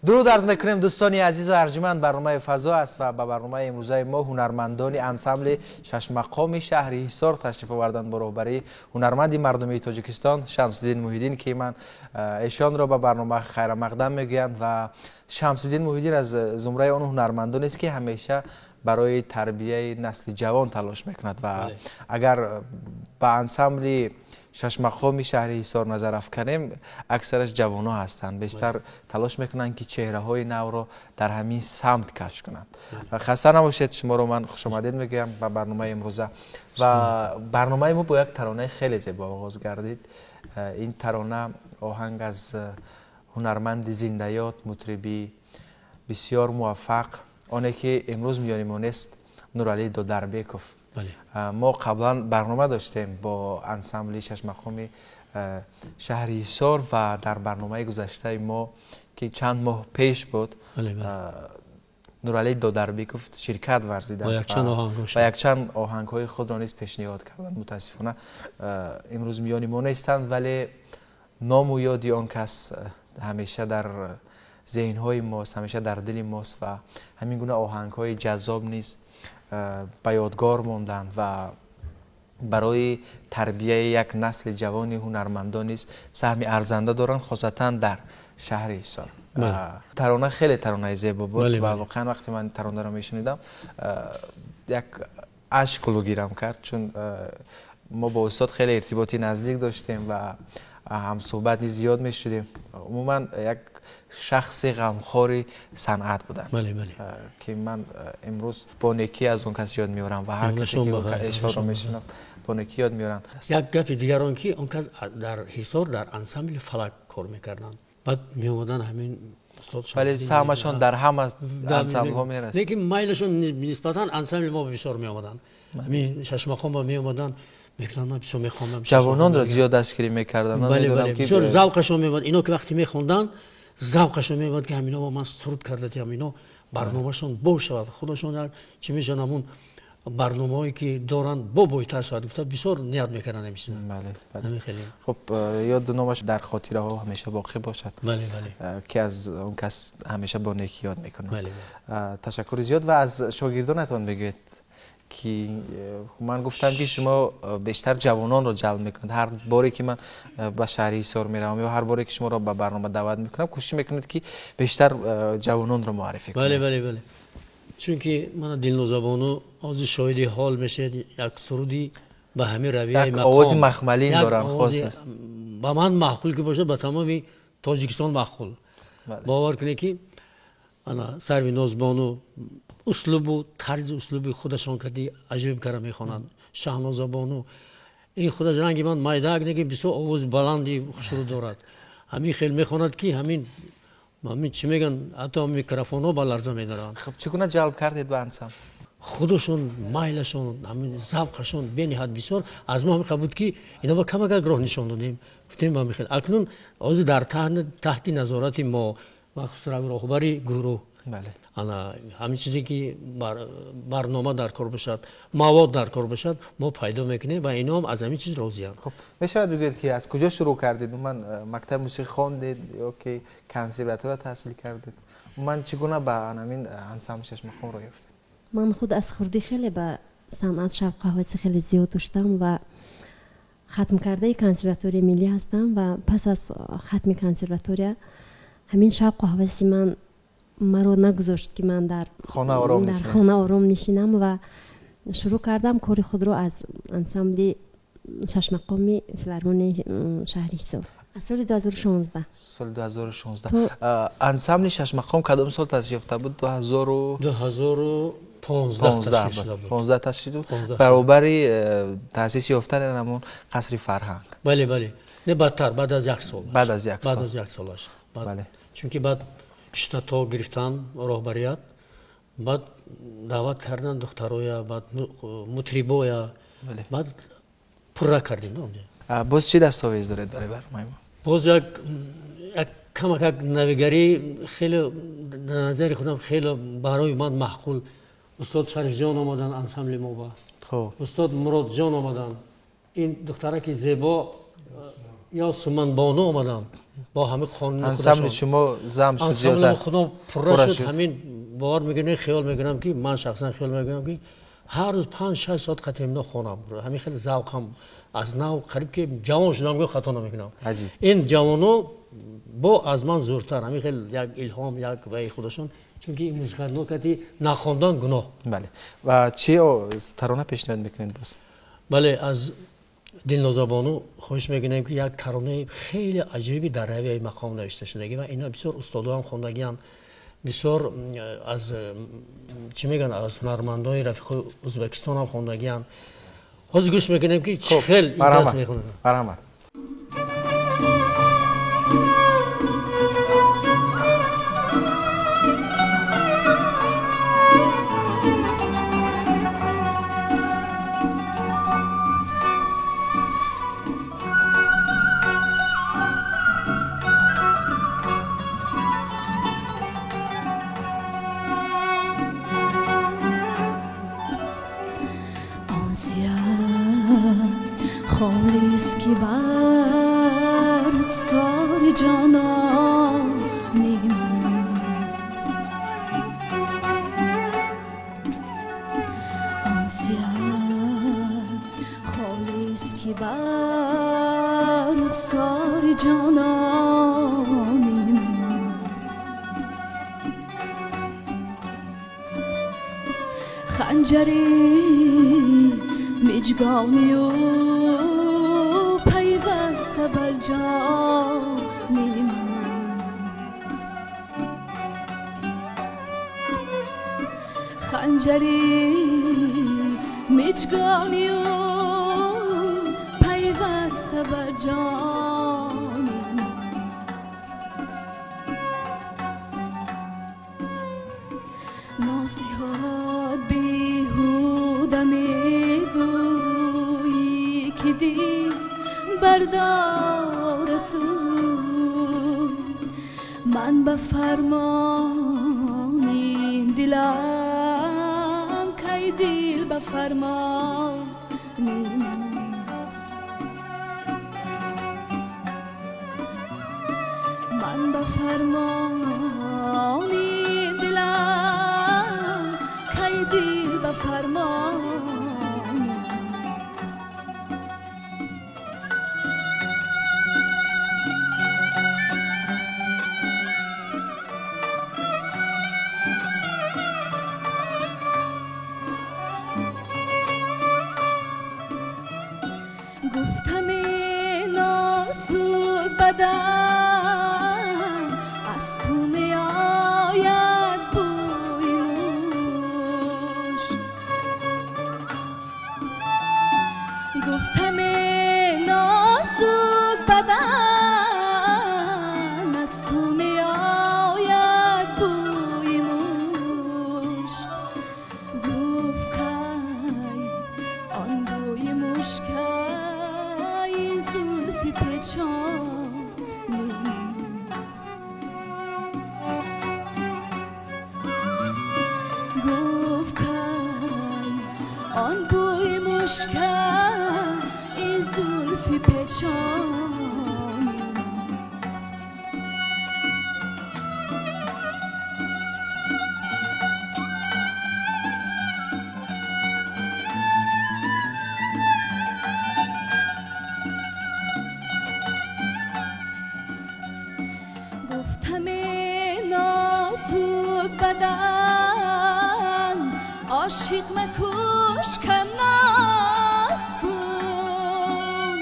Дуруд арз мекунем, дӯстони азизу арҷманд. Барномаи «Фазо» аст ва ба барномаи имрӯзаи мо ҳунармандони ансамбли шашмақоми шаҳри Ҳисор ташриф оварданд бо роҳбарии ҳунарманди мардумии Тоҷикистон Шамсиддин Муҳиддин, ки ман эшонро ба барнома хайрамақдам мегӯям. Ва Шамсиддин Муҳиддин аз зумраи он ҳунармандонест, ки ҳамеша Барои тарбияи насли ҷавон талош мекунад ва агар ба ансамбли шашмақоми шаҳри Ҳисор назар афканем, аксараш ҷавонҳо ҳастанд, бештар талош мекунанд, ки чеҳраҳои навро дар ҳамин самт кашф кунанд. Хаста набошед, шуморо ман хушомадед мегӯям ба барномаи имрӯза. Ва барномаи мо бо як таронаи хеле зебо оғоз гардид. Ин тарона оҳанг аз ҳунарманди зиндаёд, мутриби бисёр муваффақ, оне ки имрӯз миёни мо нест, Нуралӣ Додарбеков. Мо қаблан барнома доштем бо ансамбли шашмақоми шаҳри Ҳисор ва дар барномаи гузаштаи мо, ки чанд моҳ пеш буд, Нуралӣ Додарбеков ширкат варзиданд ва якчанд оҳангҳои худро низ пешниҳод карданд. Мутаассифона, имрӯз миёни мо нестанд, вале ному ёди он кас ҳамеша дар зеҳнҳои мост, ҳамеша дар дили мост ва ҳамин гуна оҳангҳои ҷаззоб низ ба ёдгор монданд ва барои тарбияи як насли ҷавони ҳунармандон низ саҳми арзанда доранд, хосатан дар шаҳри Ҳисор. Тарона хеле таронаи зебо буд ва воқеан вақте ман таронаро мешунидам, як ашк гулӯгирам кард, чун мо бо устод хеле иртиботи наздик доштем ва ҳамсӯҳбат низ зиёд мешудем. Умуман, як шахси ғамхори санъат буданд, ки ман имрӯз бо некӣ аз он кас ёд меорам ва ҳар касе ки эшонро мешинохт, бо некӣ ёд меоранд. Як гапи дигар он ки он кас дар Ҳисор дар ансамбли «Фалак» кор мекарданд, баъд меомаданд ҳамин устод. Вале саҳмашон дар ҳама ансамблҳо мерасид. Лекин майлашон нисбатан ансамбли мо бисёр меомаданд, ҳамин шашмақома меомаданд, мекунанд, ман бисёр мехондам. Ҷавононро зиёд дастгирӣ мекарданд. Бале, бисёр завқашон меомад. Ино ки вақте мехонданд, завқашон меомад, ки ҳамино ман суруд карда тиям, ино барномашон бошавад, худашон чӣ мешаванд, ҳамун барномаҳое ки доранд, бо бойтар шавад гуфта, бисёр ният мекарданд ҳамин чиза. Бале, хуб, ёду номаш дар хотираҳо ҳамеша боқӣ бошад, бале. Ки аз он кас ҳамеша бо некӣ ёд мекунад. Ташаккури зиёд. Ва аз шогирдонатон бигӯед, ки ман гуфтам, ки шумо бештар ҷавононро ҷалб мекунед. Ҳар боре ки ман ба шаҳри Ҳисор меравам ё ҳар боре ки шуморо ба барнома даъват мекунам, кӯшиш мекунед, ки бештар ҷавононро муаррифӣ кунед. Бале, чунки мана Дилнозабону ҳозир шоҳиди ҳол мешавед, як суруди ба ҳамин равияи Як овози махмалин доранд, хос. Ба ман маъқул ки бошад, ба тамоми Тоҷикистон маъқул. Бовар кунед, ки ана Сарви Нозбону услубу тарзи услуби худашон кади аҷоиб кара мехонанд. Шаҳнозабону ин худаш ранги ман майдаак неки, бисёр овози баланди хушрӯ дорад, ҳамин хел мехонад, ки ҳамин чӣ мегӯянд, ҳатто микрофонҳо ба ларза медоранд. Хуб, чӣ гуна ҷалб кардед ба ансамбл? Худашон майлашон, ҳамин завқашон бениҳоят бисёр. Аз мо ҳамин буд, ки ино ба камакак роҳ нишон додем, гуфтем ба ҳамин хел. Акнун ҳозир дар таҳти назорати мо ва хусрав роҳбари гурӯҳ, ана ҳамин чизе ки барнома дар кор бошад, мавод дар кор бошад, мо пайдо мекунем ва иноам аз ҳамин чиз розианд. Хуб, мешавад бигӯед, ки аз куҷо шурӯъ кардед? Умуман, мактаби мусиқӣ хондед ё ки консерватория таҳсил кардед? Умуман, чӣ гуна ба ҳамин ансамбли шашмақом роҳ ёфтед? Ман худ аз хурдӣ хеле ба санъат шавқу ҳаваси хеле зиёд доштам ва хатмкардаи консерваторияи миллӣ ҳастам. Ва пас аз хатми консерватория ҳамин шавқу ҳаваси ман маро нагузошт, ки ман дар хона ором нишинам ва шурӯъ кардам кори худро аз ансамбли шашмақоми филармонияи шаҳри Ҳисор аз соли 2016. Соли 2016. Ансамбли шашмақом кадом сол таъсис ёфта буд? 2015. Ташкил шуд баробари таъсис ёфтани ҳамон қасри фарҳанг. Бале, не, баъдтар, баъд аз як сол. Баъд аз як сол. Баъд аз як солаш, чунки баъд штато гирифтан роҳбарият, баъд даъват кардан духтароя, баъд мутрибоя, баъд пурра кардем. Боз чӣ дастовез доред барои барномаи мо? Боз як камакак навигарӣ, хеле дар назари худам хеле барои ман маъқул. Устод Шарифҷон омаданд ансамбли мо ба, устод Муродҷон омаданд, ин духтараки зебо ё Суманбону омаданд бо ҳамин қонуни. Ансамбли шумо зам шуд. Зиёдтар худо пурра шуд. Ҳамин бовар мекунед, хиёл мекунам, ки ман шахсан хиёл мекунам, ки ҳар рӯз 5-6 соат қатимно хонам. Ҳамин хеле завқам аз нав, қариб ки ҷавон шудам, гӯ хато намекунам. Ин ҷавоно бо аз ман зӯртар, ҳамин хел як илҳом, як ваи худашон Чунки ин мусиқат нокати нахондан гуноҳ. Бале. Ва чӣ тарона пешниҳод мекунед боз? Бале, аз Дилнозабону хоҳиш мекунем, ки як таронаи хеле аҷибе дар равияи мақом навишта шудагӣ ва ина бисёр устодоам хондагианд, бисёр аз чӣ мегӯянд, аз ҳунармандони рафиқои Ӯзбекистон ҳам хондагианд. Ҳозир гӯш мекунем, ки чӣ хел ин кас мехонад. Марҳамат. خالیست که بر رخسار جانان ماست، آن سیه خالیست که بر رخسار جانان ماست، خنجری مجگانی او پیوسته بر جان ماست، خنجری مجگانی او پیوسته بر جان ماست، نصیحت بیهوده میگویی که دل بردار رسول، من به فرمان دلم کی دل به فرمان است، من به فرمان دلم کی دل به فرمان. گفتم نازک بدن از تو می آید بوی موش، گفتم نازک بدن از تو می آید بوی موش، گفت کی آن بوی مشک زلفی پیچان نیست، گفت کی آن بوی مشک این زلفی پیچان نیست، گفتم نازک بدن عاشق مکوش کم ناز کن،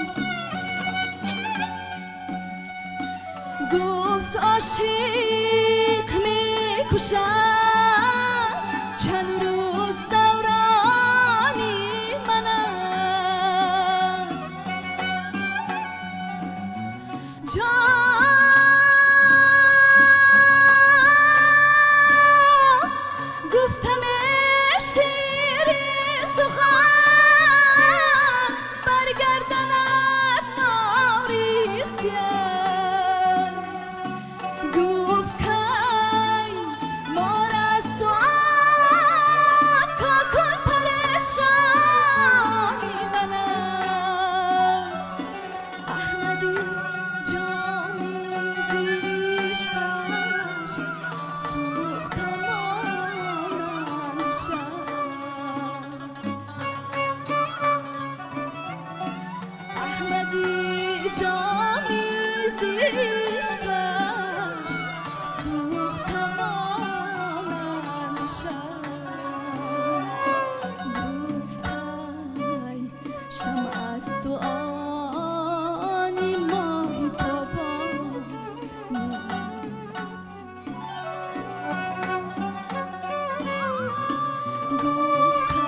گفت عاشق میکشد چند روز دورانی من است، جان گفتم شیر سخن برگردند ماری سیه، گفت کی مار از تو کاکل پریشانی من است، احمدی جامی زیشتش سوخته مانم شب، احمدی جامی زیشتش سوخته مانم شمع از تو آن این ماه تابان نیست. گفت کی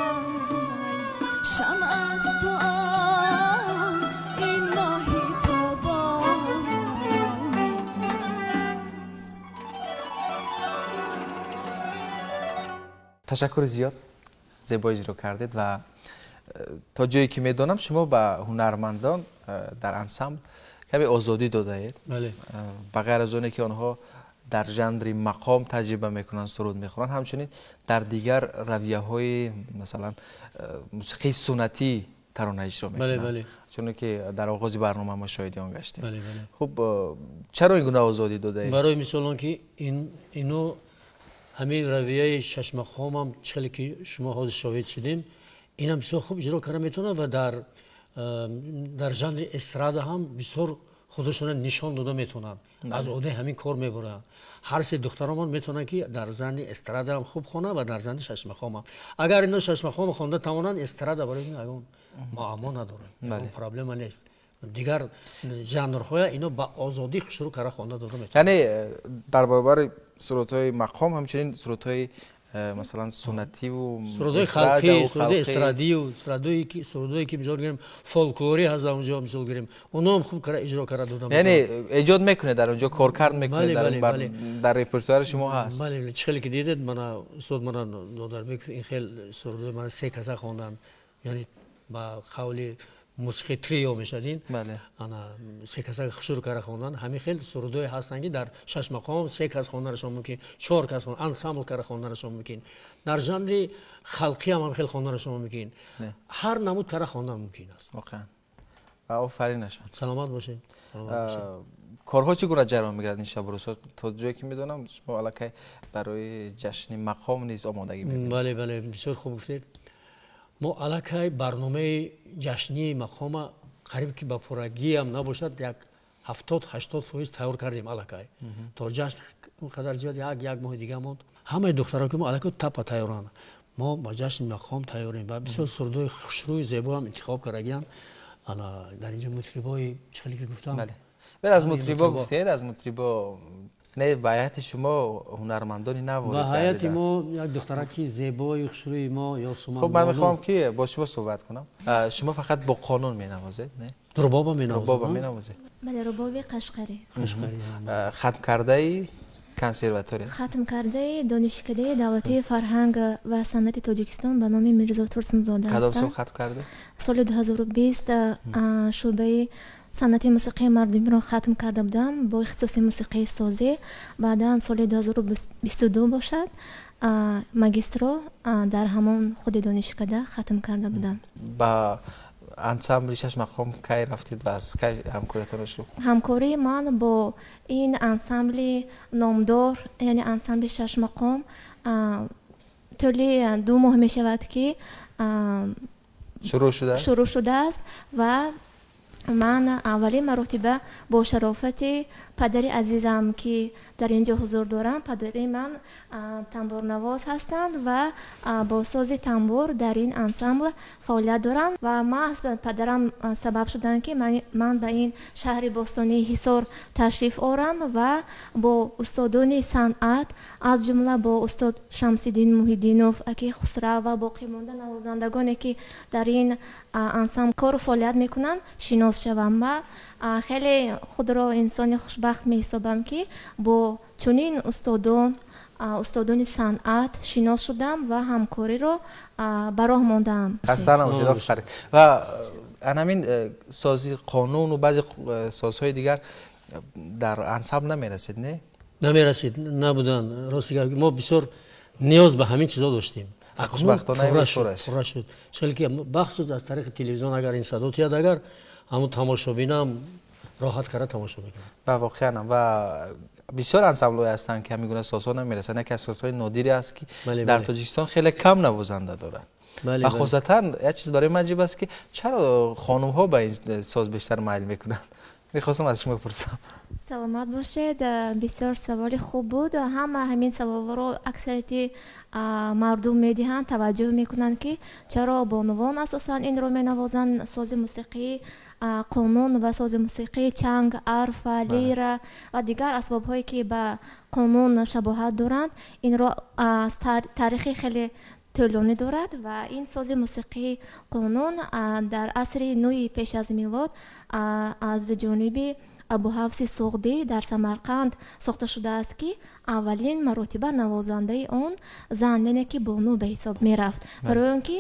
شمع از تو آن این ماه تابان نیست. Ташаккури зиёд, зебо иҷро кардед ва то ҷое ки медонам, шумо ба ҳунармандон дар ансамбл каме озодӣ додаед. Бале. Ба ғайр аз оне ки онҳо дар жанри мақом таҷриба мекунанд, суруд мехонанд, ҳамчунин дар дигар равияҳои, масалан, мусиқии суннатӣ тарона иҷро мекунанд, чуне ки дар оғози барнома мо шоҳиди он гаштем. Хуб, чаро ин гуна озодӣ додаед? Барои мисол он ки ино ҳамин равияи шашмақомам, чӣ ки шумо ҳозир шоҳид шудем, инам бисёр хуб иҷро карда метавонад ва дар жанри эстрада ҳам бисёр худашона нишон дода метавонанд, аз уҳдаи ҳамин кор мебаранд. Ҳар се духтаромон метавонанд, ки дар жанри эстрада ҳам хуб хонанд ва дар жанри шашмақом ҳам. Агар ино шашмақом хонда тавонанд, эстрада барои ин ягон муаммо надорад, ягон проблема нест. Дигар жанрҳоя ино ба озодӣ шурӯъ карда хонда дода метавонанд. Яъне дар баробари сурудҳои мақом ҳамчунин сурудҳои масалан суннативу сурудҳои халқӣ, сурудҳои эстрадию сурудҳое ки, мисол гирем, фолклорӣ ҳаст дар онҷо, мисол гирем, онҳоам хуб кара иҷро карда дода. Яъне эҷод мекунед, дар онҷо коркард мекунед, дар репертуари шумо ҳаст? Бале, чӣ хеле ки дидед, мана устод, мана Нодарбеков, ин хел сурудҳои мана се каса хонданд, яъне ба қавли мусиқи трио мешавад ин. Ана се каса шурӯъ карда хонданд. Ҳамин хел сурудҳое ҳастанд, ки дар шаш мақом се кас хонданашон мумкин, чор кас ансамбл карда хонданашон мумкин, дар жанри халқӣ ҳам хел хонданашон мумкин, ҳар намуд карда хондан мумкин аст. Воқеан, ва офаринашон. Саломат бошед. Корҳо чӣ гуна ҷараён мегирад ин шабу рӯзҳо? То ҷое ки медонам, шумо аллакай барои ҷашни мақом низ омодагӣ мебинед. Бале, бале, бисёр хуб гуфтед. Мо аллакай барномаи ҷашнии мақома қариб ки ба пуррагиам набошад, як 70-80% тайёр кардем аллакай. То ҷашн он қадар зиёд як моҳи дига монд. Ҳамаи духтаро ки мо аллакай тапа тайёранд, мо ба ҷашни мақом тайёрем ва бисёр сурудҳои хушрӯи зебоам интихоб кардагиам. Ана дар инҷо мутрибои чӣ хеле ки гуфтам. Бед, аз мутрибо гуфтед, аз мутрибо не, ба ҳайати шумо ҳунармандони нав ворид. Ба ҳайати мо як духтараки зебои хушрӯи мо Ёсуман. Хуб, ман мехоҳам ки бо шумо суҳбат кунам. Шумо фақат бо қонун менавозед, не? Рубоба менавозед. Рубоба менавозед. Бале, рубоби қашқарӣ. Хатмкардаи консерватория? Хатмкардаи Донишкадаи давлатии фарҳанг ва санъати Тоҷикистон ба номи Мирзо Турсунзода. Кадом сол хатм карда? Соли 2020 шӯъбаи санъати мусиқии мардумиро хатм карда будам бо ихтисоси мусиқии созӣ. Баъдан соли 2022 бошад, магистро дар ҳамон худи донишкада хатм карда будам. Ба ансамбли шаш мақом кай рафтед ва аз кай ҳамкориятонро шурӯъ? Ҳамкории ман бо ин ансамбли номдор, яъне ансамбли шаш мақом, тӯли 2 моҳ мешавад, ки шурӯъ шудааст. Шурӯъ шудааст ва ман аввалин маротиба бо шарофати падари азизам, ки дар ин ҷо ҳузур дорам. Падари ман тамбурнавоз ҳастанд ва бо сози тамбур дар ин ансамбл фаъолият доранд ва маҳз падарам сабаб шуданд, ки ман ба ин шаҳри бостонии Ҳисор ташриф орам ва бо устодони санъат, аз ҷумла бо устод Шамсиддин Муҳиддинов, аки Хусрав ва боқимонда навозандагоне, ки дар ин ансамбл кору фаъолият мекунанд, шинос шавам ва хеле худро инсони хушбахт меҳисобам, ки бо чунин устодон, устодони санъат шинос шудам ва ҳамкориро ба роҳ мондаам. Хаста набошед, офарин. Ва ана ҳамин сози қонуну баъзе созҳои дигар дар ансамбл намерасид, не? Намерасид, набудан. Рости гап, мо бисёр ниёз ба ҳамин чизо доштем. Хушбахтона пурра шуд. Чунки ки бахусус аз тариқи телевизион агар ин садо тиёд, агар ҳамун тамошобинам роҳат карда тамошо мекунад. Ва воқеанам ва бисёр ансамблҳое ҳастанд, ки ҳамин гуна созҳо намерасанд. Яке аз созҳои нодире аст, ки дар Тоҷикистон хеле кам навозанда дорад. Ва хусусатан як чиз барои ман аҷиб аст, ки чаро хонумҳо ба ин соз бештар майл мекунанд? Мехостам аз шумо пурсам. Саломат бошед. Бисёр саволи хуб буд. Ҳама ҳамин саволро аксарияти мардум медиҳанд, таваҷҷӯҳ мекунанд, ки чаро бонувон асосан инро менавозанд. Сози мусиқии қонун ва сози мусиқии чанг, арфа, лира ва дигар асбобҳое, ки ба қонун шабоҳат доранд, инро аз таърихи хеле тӯлонӣ дорад. Ва ин сози мусиқии қонун дар асри нӯи пеш аз милод аз ҷониби Абуҳафси Суғдӣ дар Самарқанд сохта шудааст, ки аввалин маротиба навозандаи он зан, яъне ки бону ба ҳисоб мерафт, барои он ки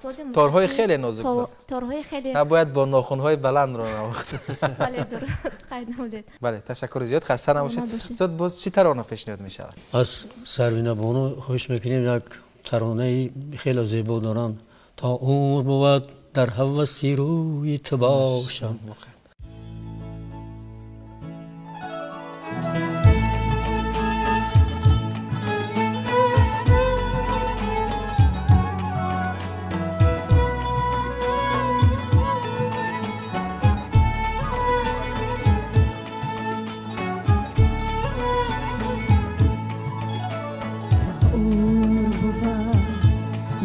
сози торҳои хеле нозук, торҳои хеле бояд бо нохунҳои баландро навохт. Бале, дуруст қайд намудед. Бале, ташаккури зиёд, хаста набошед. Устод, боз чӣ тарона пешниҳод мешавад? Аз Сарвина бону хоҳиш мекунем, як таронаи хеле зебо доранд: «То умр бувад дар ҳаваси рӯи ту бошам».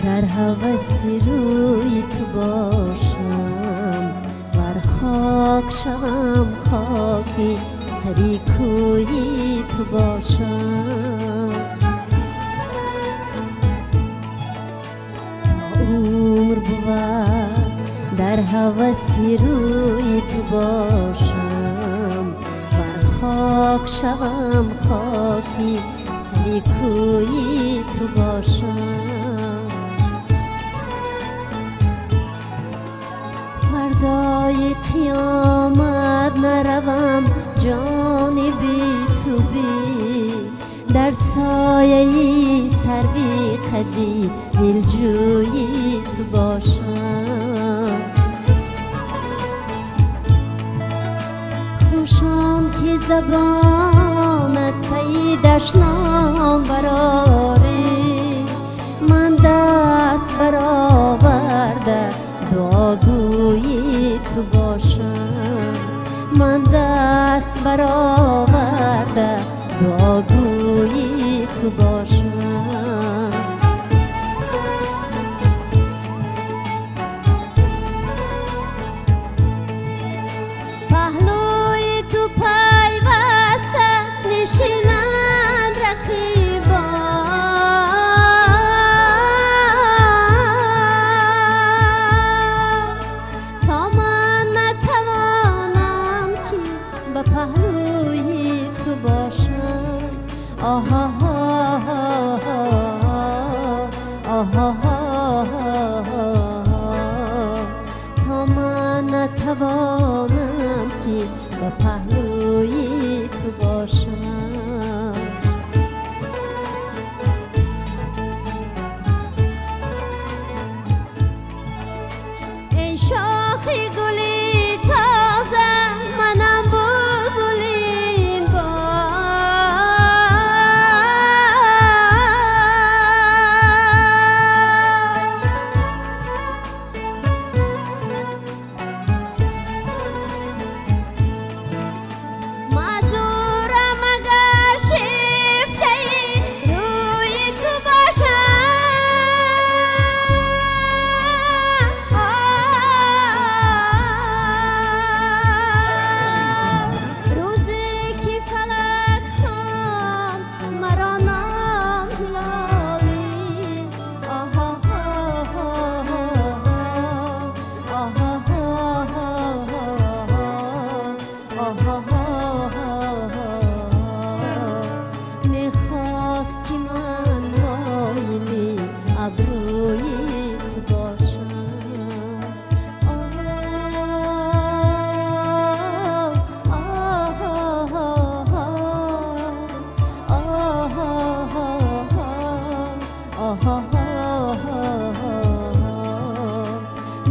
Дар ҳаваси рӯи ту бошам, вар хок шавам, хоки сари кӯи ту бошам. То умр бувад дар ҳаваси рӯи ту бошам, вар хок шавам, хоки сари кӯи ту бошам. Фардои қиёмат наравам ҷониби ту бӣ, дар сояи сарви қадди дилҷӯи ту бошам. Хушон ки забон аз пайи дашном барорӣ, ман даст бароварда дуогӯи ту бошам, ман даст бароварда дуогӯи ту бошам. Паҳлӯи ту пайваста нишинанд рақибон, то ман натавонам ки ба паҳлӯи ту бошам. Оҳ, оҳ, то ман натавонам ки ба паҳлӯи ту бошам. Эй шохи гули тоза, манам булбули ин боғ. Маъзурам агар шифтаи рӯи ту бошам. Рӯзе ки фалак хонд маро ном ҳилолӣ, оҳ, оҳ, оҳ, мехост ки ман моили абрӯи ту бошам. Оҳ, оҳ, оҳ, оҳ,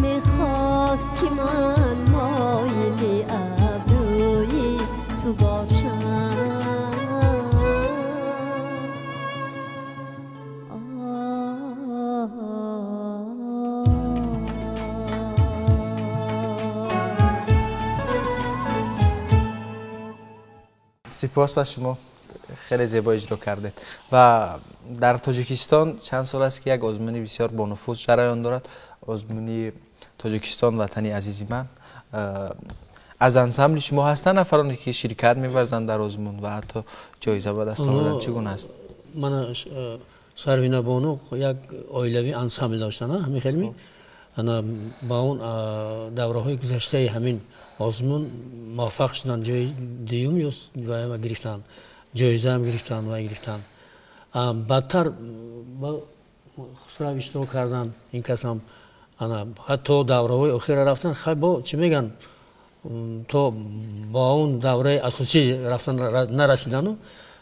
мехост ки ман моили абрӯи ту бошам. Сипос ба шумо, хеле зебо иҷро кардед. Ва дар Тоҷикистон чанд сол аст, ки як озмуни бисёр бонуфуз ҷараён дорад, озмуни Тоҷикистон ватани азизи ман. Аз ансамбли шумо ҳастанд нафароне, ки ширкат меварзанд дар озмун ва ҳатто ҷоиза ба даст оварданд? Чӣ гуна аст? Мана Сарвина бону як оилавӣ ансамбл доштанд, ҳамин хелми ана ба он давраҳои гузаштаи ҳамин озмун муваффақ шуданд, ҷои дуюм ё гирифтанд, ҷоизаам гирифтанд ва гирифтанд. Баъдтар Хусрав иштирок карданд, ин касам ана ҳатто давраҳои охира рафтанд. Хай, бо чӣ мегӯянд, то ба он давраи асосӣ рафтан нарасидану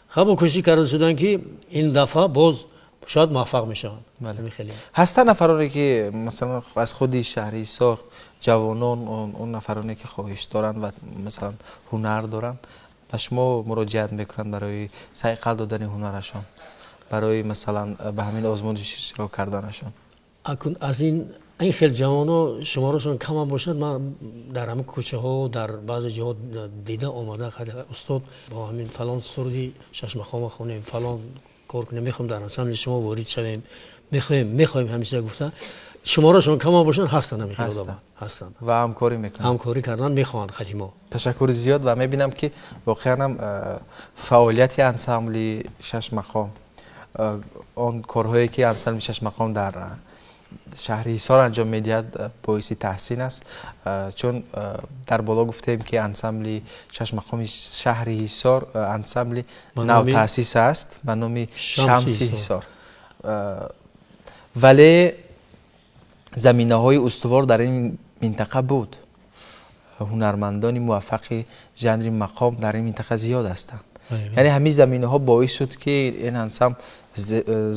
хай бо кӯшиш карда шуданд, ки ин дафъа боз шояд муваффақ мешаванд. Ҳастанд нафароне, ки масалан аз худи шаҳри Ҳисор ҷавонон, он нафароне, ки хоҳиш доранд ва масалан ҳунар доранд, ба шумо муроҷиат мекунанд барои сайқал додани ҳунарашон, барои масалан ба ҳамин озмун иштирок карданашон? Акун аз ин хел ҷавоно шуморашон камам бошад, ман дар ҳамин кӯчаҳо, дар баъзе ҷоҳо дида омада, устод, бо ҳамин фалон суруди шашмақома хонем, фалон кор кунем, мехоҳем дар ансамбли шумо ворид шавем, мехоҳем ҳамеша гуфта, шуморашон камам бошанд, ҳастанд ҳамин хел одамон ҳастанд ва ҳамкорӣ мекунанд, ҳамкорӣ кардан мехоҳанд хати мо. Ташаккури зиёд. Ва мебинам, ки воқеан ҳам фаъолияти ансамбли шашмақом, он корҳое, ки ансамбли шашмақом дар шаҳри Ҳисор анҷом медиҳад, боиси таҳсин аст, чун дар боло гуфтем, ки ансамбли шашмақоми шаҳри Ҳисор ансамбли навтаъсис аст ба номи Шамси Ҳисор, вале заминаҳои устувор дар ин минтақа буд, ҳунармандони муваффақи жанри мақом дар ин минтақа зиёд ҳастанд. Яъне ҳамин заминаҳо боис шуд, ки ин ансамбл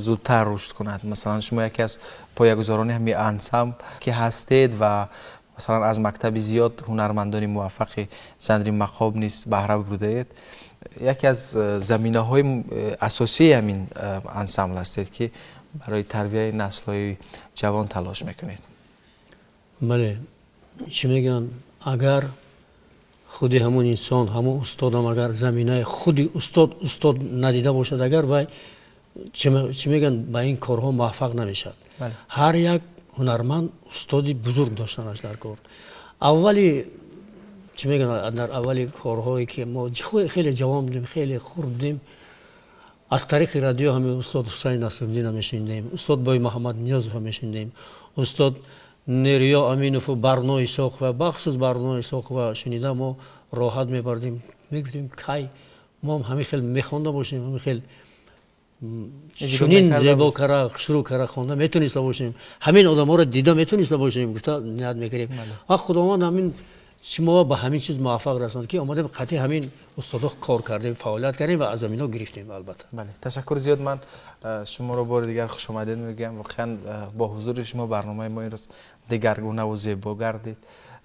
зудтар рушд кунад. Масалан, шумо яке аз поягузорони ҳамин ансамбл ки ҳастед ва масалан аз мактаби зиёд ҳунармандони муваффақи жанри мақом низ баҳра бурдаед, яке аз заминаҳои асосии ҳамин ансамбл ҳастед, ки барои тарбияи наслҳои ҷавон талош мекунед. Бале, чӣ мегӯянд, агар худи ҳамун инсон, ҳамун устодам, агар заминаи худи устод надида бошад, агар вай чӣ мегӯянд, ба ин корҳо муваффақ намешавад. Ҳар як ҳунарманд устоди бузург доштанаш дар кор. Аввали чӣ мегӯянд, дар аввали корҳое, ки мо хеле ҷавон будем, хеле хурд будем, аз тариқи радио ҳамин устод Ҳусайн Насриддинро мешунидем, устод Бой Муҳаммад Ниёзовро мешунидем, устод Нериё Аминову Барно Исоқова, бахусус Барно Исоқова шунида мо роҳат мебардем, мегуфтем, кай мо ҳам ҳамин хел мехонда бошем, ҳамин хел чунин зебо кара, хушрӯ кара хонда метониста бошем, ҳамин одамҳоро дида метониста бошем, гуфта ният мекардем. Ва Худованд ҳамин шумо ба ҳамин чиз муваффақ расонд, ки омадем, қатъи ҳамин устодо кор кардем, фаъолият кардем ва аз ҳамино гирифтем, албатта. Бале, ташаккури зиёд. Ман шуморо бори дигар хушомадед мегӯям. Воқеан бо ҳузури шумо барномаи мо имрӯз дигаргунаву зебо гардид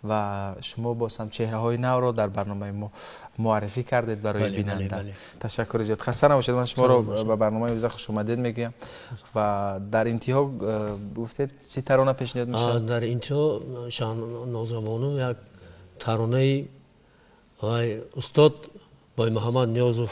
ва шумо боз ҳам чеҳраҳои навро дар барномаи мо муаррифӣ кардед барои бинанда. Ташаккури зиёд, хаста набошед. Ман шуморо ба барномаи имрӯза хушомадед мегӯям. Ва дар интиҳо гуфтед, чӣ тарона пешниҳод мешавад? Дар интиҳо Шаҳнозабону як таронаи вай устод Бой Муҳаммад Ниёзов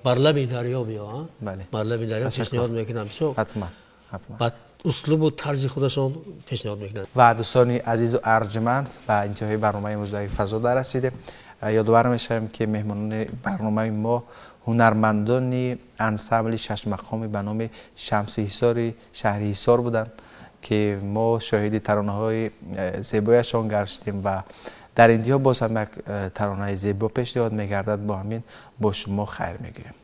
«Бар лаби дарё биё», «Бар лаби дарё» пешниҳод мекунам. Ҳатман, ҳатман. Ба услубу тарзи худашон пешниҳод мекунанд. Ва дӯстони азизу арҷманд, ба интиҳои барномаи имрӯзаи фазо дарасидем. Ёдовар мешавем, ки меҳмонони барномаи мо ҳунармандони ансамбли шашмақоми ба номи Шамси Ҳисори шаҳри Ҳисор буданд, ки мо шоҳиди таронаҳои зебояшон гаштем ва дар интиҳо боз ҳам як таронаи зебо пешниҳод мегардад. Бо ҳамин бо шумо хайр мегӯем.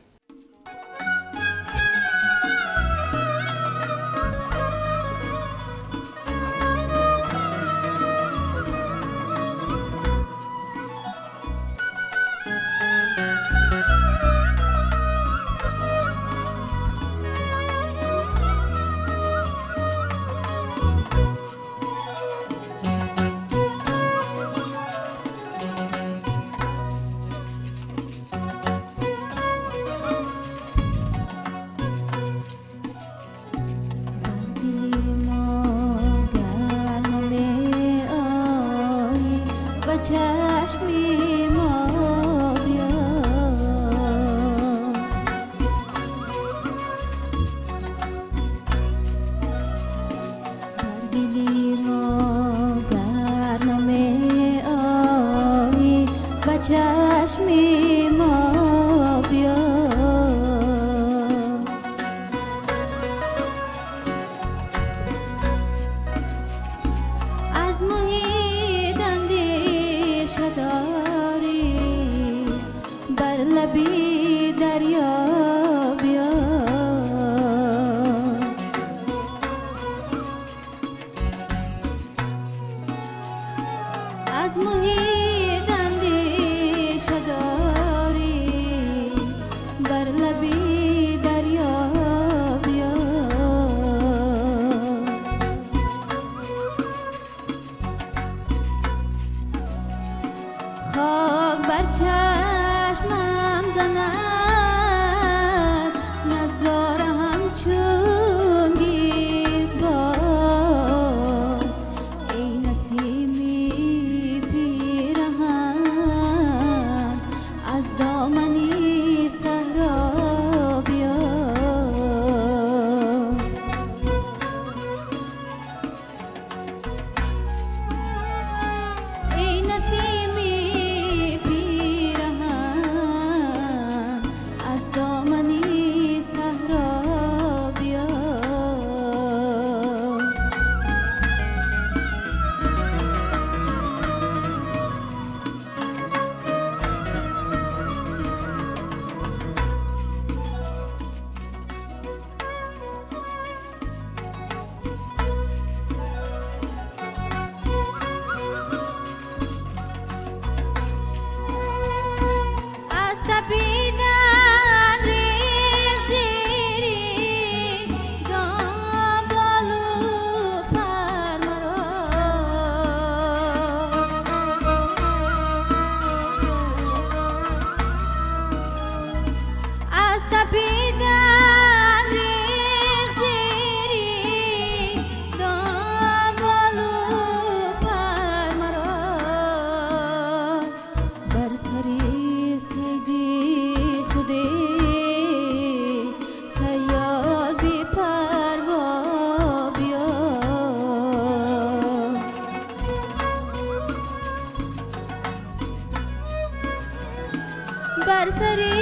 چشمی ما بیایی. Аз муҳит андеша дорӣ, бар лаби дарё биё. Хок бар чашмам занад, назора ҳамчун гирдбод. Эй насими пираҳан, аз домани саҳро биё. Эй насими пираҳан, аз домани саҳро биё. Аз тапидан рех зери дом болу пар маро. Аз тапидан рех зери дом болу пар маро. Бар сари сайди худ саёд бепарво биё. Бар сари